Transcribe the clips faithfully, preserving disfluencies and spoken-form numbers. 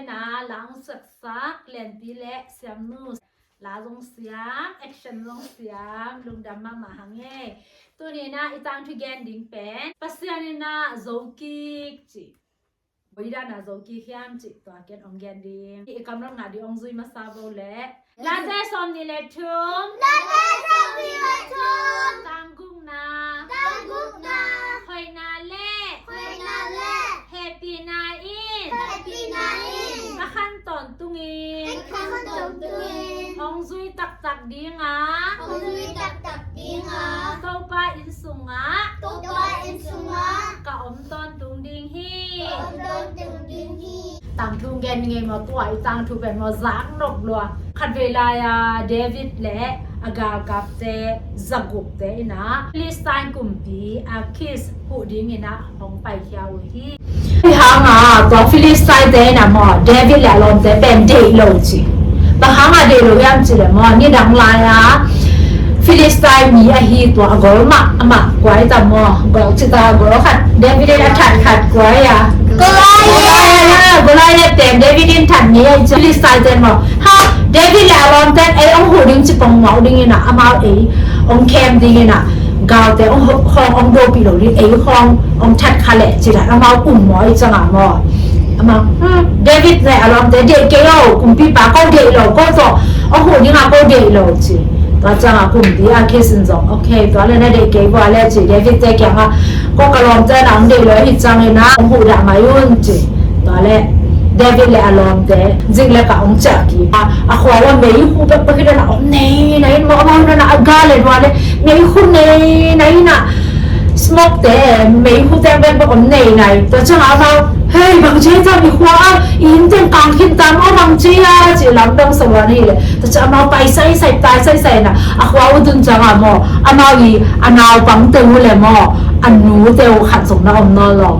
Na la hong siamsak Lianpi le Siamnu, la zong siam, action zong siam, lungdam mahmah hang e. Tuni na i tangthu gen ding pen Pasian in na zo kik ci. Boi dan a zo kik hiam ci, tua ken hong gen ding. I kamlot ngah ding hong zui masa vo le. Late sawm nih le thum. Late sawm nih le thum. Tang gukna. Tang gukna. Hoihna le. Hoihna le. Hehpihna in. Hehpihna in. Ka khan tawntungin. Ka khan tawntungin. Hong zui taktak ding a. Hong zui taktak ding a. Topa inn sungah. Topa inn sungah. Ka om tawntung ding hi. Ka om tawntung ding hi. Tangthu gen ngei maw, tua i tangthu pen maw zak nop lua. Khatvei lai-a David le a galkapte zagukte in a Philistine kumpi Achish huh dingin a hong paikhia uh hi. Hih hangah tua Philistine-te in a maw David le a lawmte pen deih lo ci. Bang hangah deih lo hiam cih leh maw, nidang lai-a Philistine mi ahi tua a gol mahmah, kua hi ta maw, gol ci ta, gol khat, David in a that khat kua hi a? Goliath. Goliath pen David in that ni ahi ci. Philistine-te in maw, ha, David le a lawmte in ei hong huh ding ci pongmawk dingin a, amau ei hong khem dingin a, galte hong, hong, hong dopih lo ding, ei hong, hong that kha leh ci dan amau um maw, i cangah maw. Amau, hmm, David le a lawmte deih kei o, kumpipa ko deih lo, ko tawh hong huh dingah ko deih lo ci. Tua cangah kumpi Achish in zong, ok, tua le na deih kei vua le ci, David-te kiangah ko ka lawmte na hong deih lo hi cangin a hong huh dah mai un ci. Tua le David le a lawmte zik le kah hong ciah kik a, a khua uah meikhu pekpek hi dan a om nei nai in maw, amau dan a a ga le dua le meikhu nei nai in a, smoke-te, meikhu teng pekpek om nei nai. Tua ciangah amau, hei, bang ci hiam, i khua ah i inn teng kang khin ta maw, bang ci hiam ci lamdang sa luan ahih leh. Tua ciang amau pai saisai, pai saisai in a, a khua uh tun ciangah maw, amau i a naupangte uh le maw, a nute uh khat zong na om nawn lo.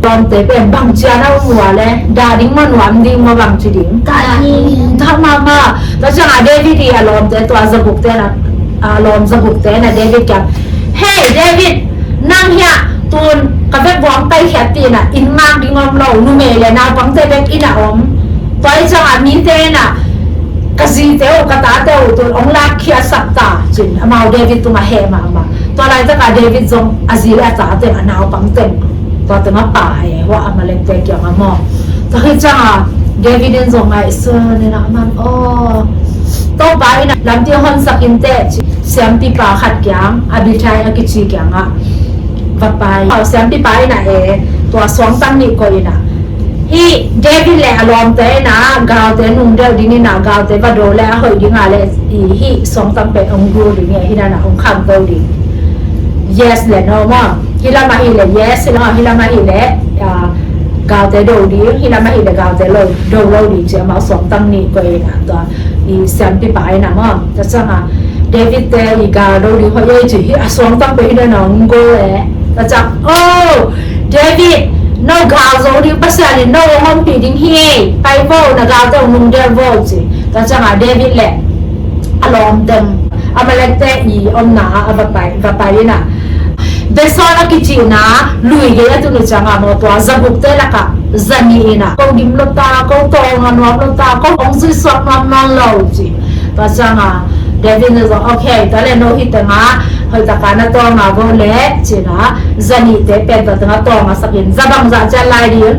Lawmte pen bang ci a na um uh a le, dah ding maw, nuam ding maw, bang ci ding? Dah ding. Dah mahmah. Tua ciangah David i a lawmte, tua zagukte na, a lawm zagukte na David kiang, hei David, nang hiah tun ka vekpi-a hong paikhiat in a, inn ngak ding om lo, numei le naupangte bek in a om. Tua hi ciangah mite in a, ka zite uh, ka tate uh tun hong lakkhiatsak ta, ci-in amau David tungah heh mahmah. Tua laitakah David zong a zi le a tate, a naupangte, tua teng a pai e, hua Amalekte kiangah maw. Tua hi ciangah David in zong ngaihsun in a, aman aw, Topa in a lampi honsak inteh ci, siampipa khat kiang, Abithai a kici kiangah va pai. Siampipa in a e, tua suangtang nih koih in a, hih David le a lawmte in a galte nungdeuh ding in a, galte va do le a hoih ding a le, i hih suangtang pen hong do ding e, hih dan a hong khangto ding. Yes le no maw. Hih lam ahih leh yes, hih lam, hih lam ahih leh, ah, galte do ding, hih lam ahih leh galte lo, do lo ding ci, amau suangtang nih koih in a, tua i siampipa in a maw. Tua ciangah David-te i gal do ding hoih ei ci, hih a suangtang pen hih dan a hong go e. Tua ciang, oh, David, no gal zo ding Pasian in no hong ompih ding hi, pai vo, na galte hong nungdeuh vo ci. Tua ciangah David le a lawm teng Amalekte i omna ah a va pai, va pai in a, Besor a kicihna lui gei a tun uh ciangah maw, tua zagukte lakah zanih in a, ko dim lo ta, ko tawng a nuam lo ta, ko hong zuisuak nuam nawn lo ci. Tua ciangah David in zong, ok, tua le no hih tengah hoih taka na tawng a vo le ci in a, zanihte pen tua tengah tawng a sak in, za bangzah ciat lai ding?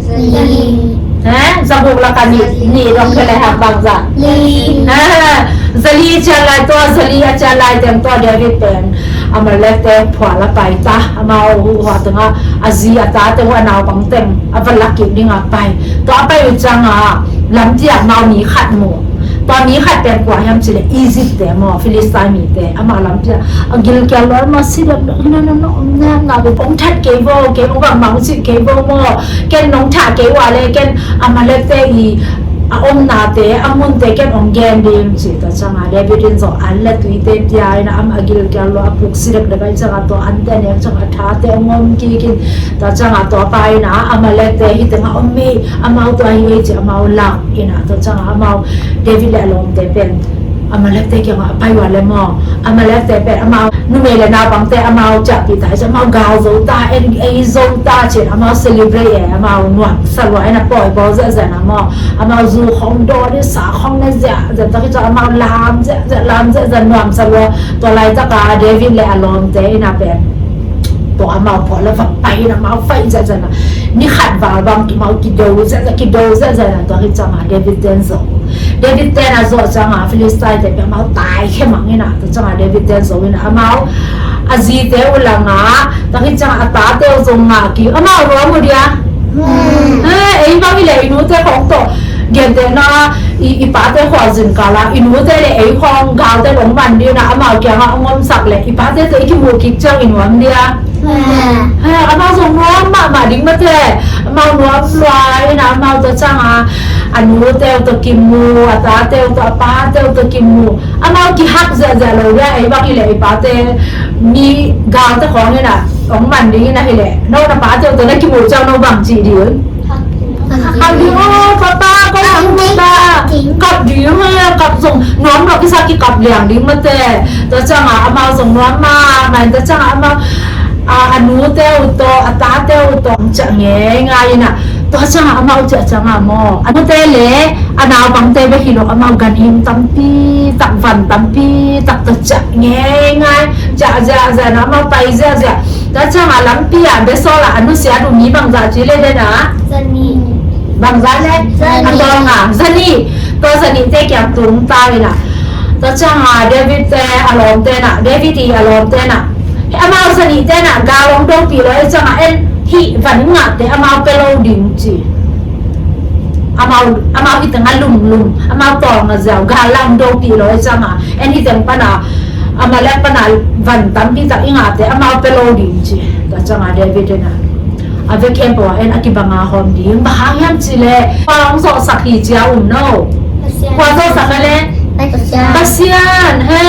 Li. Eh, za guk lakah nih, nih dong khia le hang bangzah? Li. Eh, za li ciat lai, tua za li a ciat lai teng tua David pen Amalekte phual a pai ta, amau uh hua tengah a zi a tate uh a naupang teng a va lak kik ding a pai. Tua a pai uh ciangah lampi ah amau mi khat mu. Tua mi khat pen kua hiam cih leh Egypt-te maw, Philistine mite, amah lampi ah a gilkial lua, amah si deuh deuh hi na, na, na, om na, na, hong that kei vo, kei hong bangmah hong cih kei vo maw, ken nong thah kei uh a le, ken Amalekte i a omnate, a munte ken hong gen ding ci. Tua ciangah David in zong an le tuite pia in a, amah a gilkial lua, a puk si deuh deuh ahih ciangah tua ante a nek ciangah a thate hong om kik in, tua ciangah tua pa in a, Amalekte hih tengah om hi, amau tua hi ei ci, amau lak in a, tua ciangah amau David le a lawmte pen Amalekte kiangah a pai uh a le maw, Amalekte pen amau numei le naupangte amau ciahpih ta, amau gal zo ta, en ei zo ta ci-in amau celebrate e, amau nuamsa lua, en a pawi bawl ziahziah na maw, amau zu khong dawn in sa khong ne ziahziah, tua khit ciang amau lam ziahziah, lam ziahziah, nuamsa lua. Tua laitaka David le a lawmte in a pen tua amau phuah le va pai in amau fight ziahziah na, ni khat val bang amau kido ziahziah, kido ziahziah na, tua khit ciangah David ten zo. David ten a zo ciangah Philistine te pen amau taikhia mang in a, tua ciangah David ten zo in a, amau a zite uh langah, tua khit ciangah a tate uh zong ngah kik, amau ruam uh dia. Eh, ei bang i le i nute khong tawh gentehna i, i pate khua zin kala i nute le ei khong galte hong man ding na, amau kiangah hong omsak le i pate tawh i kimuh kik ciang i nuam dia. Eh, amau zong nuam mahmah ding mate. Amau nuam lua in a, amau tua ciangah a nute uh tawh kimu, a tate uh tawh, a pate uh tawh kimu. Amau kihak ziahziah lo dia, ei bang i le i pate mi galte khong in a hong man ding in a hi le, no na pate uh tawh na kimu ciang no bang ci ding? Kap ding, oh, papa, kau kap ding, kap ding, ha, kap zong nuam lo kisa kikap liang ding mate. Tua ciangah amau zong nuam mahmah in, tua ciangah amau a, a nute uh tawh, a tate uh tawh hong ciah ngeingai in a, tua ciangah amau ciah ciangah maw, a nute le a naupangte bek hi lo, amau ganhing tampi tak, van tampi tak tawh ciah ngeingai, ciah ziahziah na, amau pai ziahziah. Tua ciangah lampi ah, besawl ah a nusiat uh mi bangzah ci le den a? Zanih. Bangzah le? Zanih. A tawng a zanih. Tua zanihte kiang tung ta in a, tua ciangah David te a lawmte na, David i a lawmte na, amau zanihte na gal hong dopih lo i ciangah en hih van ngahte amau pia lo ding ci. Amau, amau hi teng a lumlum, amau tawng a ziau, gal lam dopih lo i ciangah en hi teng pana, Amalek pana van tampi tak i ngahte amau pia lo ding ci. Tua ciangah David in a, a vek khempeuh ah en a kibanga hawm ding, bang hang hiam ci le kua hong zawhsak hi ci a um no? Kua zawhsak a le? Pasian. Pasian, he.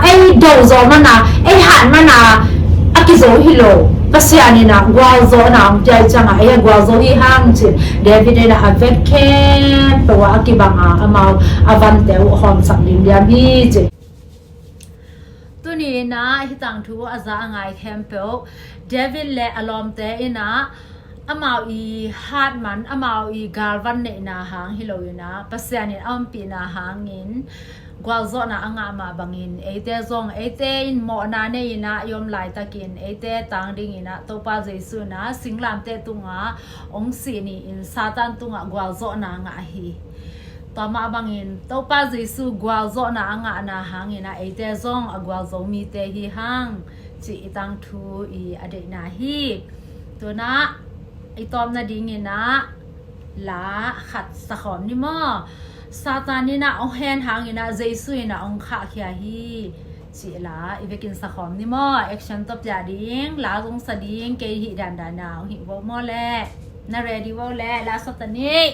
Ei do zawh mana, ei hat mana a kizo hi lo, Pasian in a gualzawhna hong pia i ciangah ei a gualzo hi hang ci. David in a, a vek khempeuh ah a kibanga amau a vante uh hawmsak limliam hi ci. Tuni in a hih tangthu a za a ngai khempeuh David le a lawmte in a amau i hatman, amau i galvan neihna hang hi lo in a, Pasian in a ompihna hangin gualzawhna a ngah mah bangin eite zong, eite in mawhna nei in a i om laitakin eite tang ding in a Topa Jesu in a singlamteh tungah hong sih ni-in Satan tungah gualzawhna ngah hi. Tua mah bangin Topa Jesu gualzawhna a ngahna hangin a eite zong a gualzo mite hi hang cih i tangthu i a deihna hi. Tuna i tawpna dingin a la khat sakhawm ni maw? Satan in a hong hen hangin a Jesu in a hong khahkhia hi cih la i vekin sakhawm ni maw? Action tawh piah ding, la zong sa ding, kei hih dandan a hong hih vo maw leh? Na ready vo leh la sa ta ni.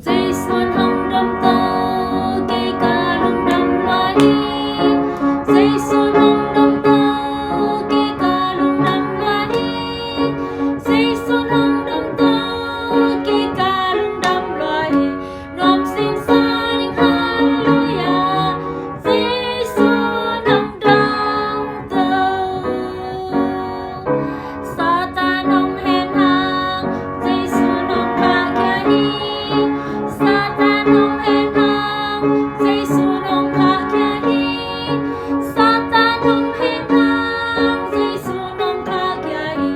Jesu'n hong dom to, kei ka lungdam lua hi. Jesu'n hong dom to, kei ka lungdam lua hi. Jesu'n hong dom to, kei ka lungdam lua hi. Nuam singsa ning halleluia, Jesu'n hong dom to. Satan hong hen hang, Jesu'n hong khahkhia hi. Satan hong hen hang, Jesu'n hong khahkhia hi. Satan hong hen hang, Jesu'n hong khahkhia hi.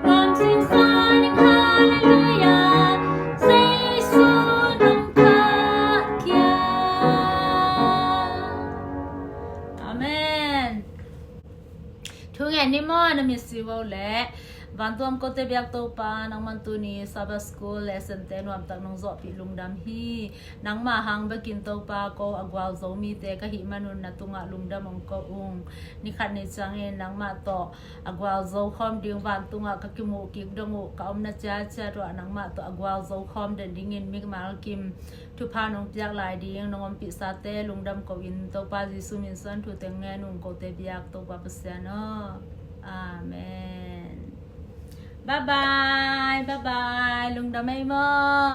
Nuam singsa ning halleluia, Jesu'n hong khahkhia. Amen. Thu ngen ni maw, na mit si vo leh. Vantuam kote biak Topa, nangman tuni Sabbath School lesson te nuamtak nong zawhpih lungdam hi. Nangmah hang bekin Topa, ko a gualzo mite ka hih manun na tungah lungdam hong ko ung. Nikhat ni ciangin nangmah tawh a gualzo khawm ding, vantungah ka kimuh kik dong uh ka omna ciaciat uh ah nangmah tawh a gualzo khawm den dingin mimal kim thupha nong piak lai ding nong ompihsate lungdam ko-in Topa Jesu min suang thu teng ngen ung, kote biak Topa Pasian aw. Amen. Bye bye, bye bye. Lungdam ei maw.